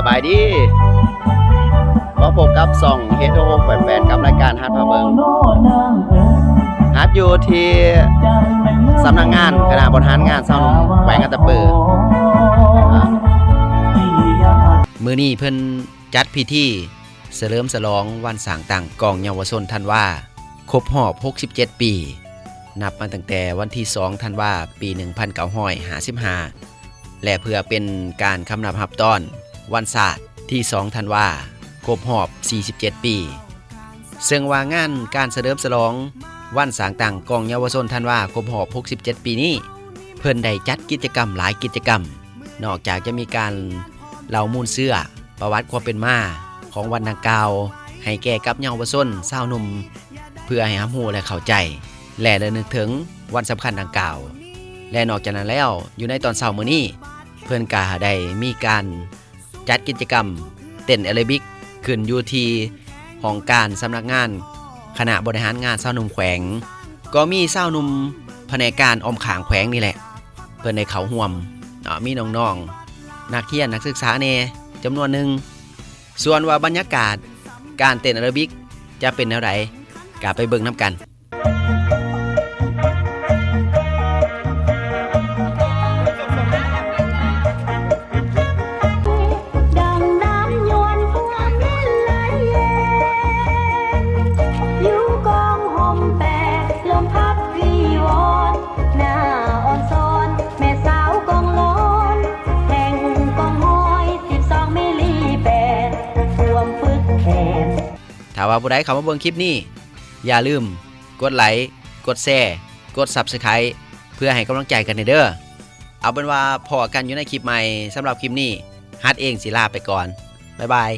ສະບາຍດີ ມາພົບກັບຊ່ອງເຮດໂອຫົກແປດແປດ ກັບລາຍການຫັດພາເບິ່ງ ຫັດຢູ່ທີ່ສຳນັກງານຄະນະບໍລິຫານງານຊາວໜຸ່ມແຂວງອັດຕະປື. ມື້ນີ້ເພິ່ນຈັດພິທີສະເຫຼີມສະຫຼອງວັນສ້າງຕັ້ງກອງເຍົາວະຊົນທັນວາ ຄົບຮອບຫົກສິບເຈັດປີ ນັບມາຕັ້ງແຕ່ວັນທີສອງທັນວາ ປີໜຶ່ງພັນເກົ້າຮ້ອຍຫ້າສິບຫ້າ ແລະ ເພື່ອເປັນການຄຳນັບຮັບຕ້ອນວັນຊາດທີສອງທັນວາ ຄົບຮອບສີ່ສິບເຈັດປີ. ເຊິ່ງວ່າງານການສະເຫຼີມສະຫຼອງວັນສ້າງຕັ້ງກອງເຍົາວະຊົນທັນວາ ຄົບຮອບຫົກສິບເຈັດປີນີ້ ເພິ່ນໄດ້ຈັດກິດຈະກຳຫຼາຍກິດຈະກຳ, ນອກຈາກຈະມີການເລົ່າມູນເຊື້ອປະຫວັດຄວາມເປັນມາຂອງວັນດັ່ງກ່າວ ໃຫ້ແກ່ກັບເຍົາວະຊົນຊາວໜຸ່ມ ເພື່ອໃຫ້ຮັບຮູ້ ແລະ ເຂົ້າໃຈ ແລະ ລະນຶກເຖິງວັນສຳຄັນດັ່ງກ່າວ. ແລະ ນອກຈາກນັ້ນແລ້ວ ຢູ່ໃນຕອນເຊົ້າມື້ນີ້ ເພິ່ນກະໄດ້ມີການຈັດກິດຈະກຳເຕັ້ນແອໂຣບິກ ຂຶ້ນຢູ່ທີ່ຫ້ອງການສຳນັກງານຄະນະບໍລິຫານງານຊາວໜຸ່ມແຂວງ. ກໍມີຊາວໜຸ່ມພະແນກການອ້ອມຂ້າງແຂວງນີ້ແຫຼະ ເພິ່ນໄດ້ເຂົ້າຮ່ວມ, ເນາະ, ມີນ້ອງໆ ນັກຮຽນນັກສຶກສາແດ່ຈຳນວນໜຶ່ງ. ສ່ວນວ່າບັນຍາກາດການເຕັ້ນແອໂຣບິກຈະເປັນແນວໃດ ກະໄປເບິ່ງນຳກັນ. ຖ້າວ່າຜູ້ໃດເຂົ້າມາເບິ່ງຄລິບນີ້ ຢ່າລືມກົດໄລ, ກົດແຊ, ກົດ Subscribe ເພື່ອໃຫ້ກຳລັງໃຈກັນແດ່ເດີ້. ເອົາເປັນວ່າພໍ້ກັນຢູ່ໃນຄລິບໃໝ່. ສຳລັບຄລິບນີ້ ຮັດເອງຊິລາໄປກ່ອນ. ບາຍບາຍ.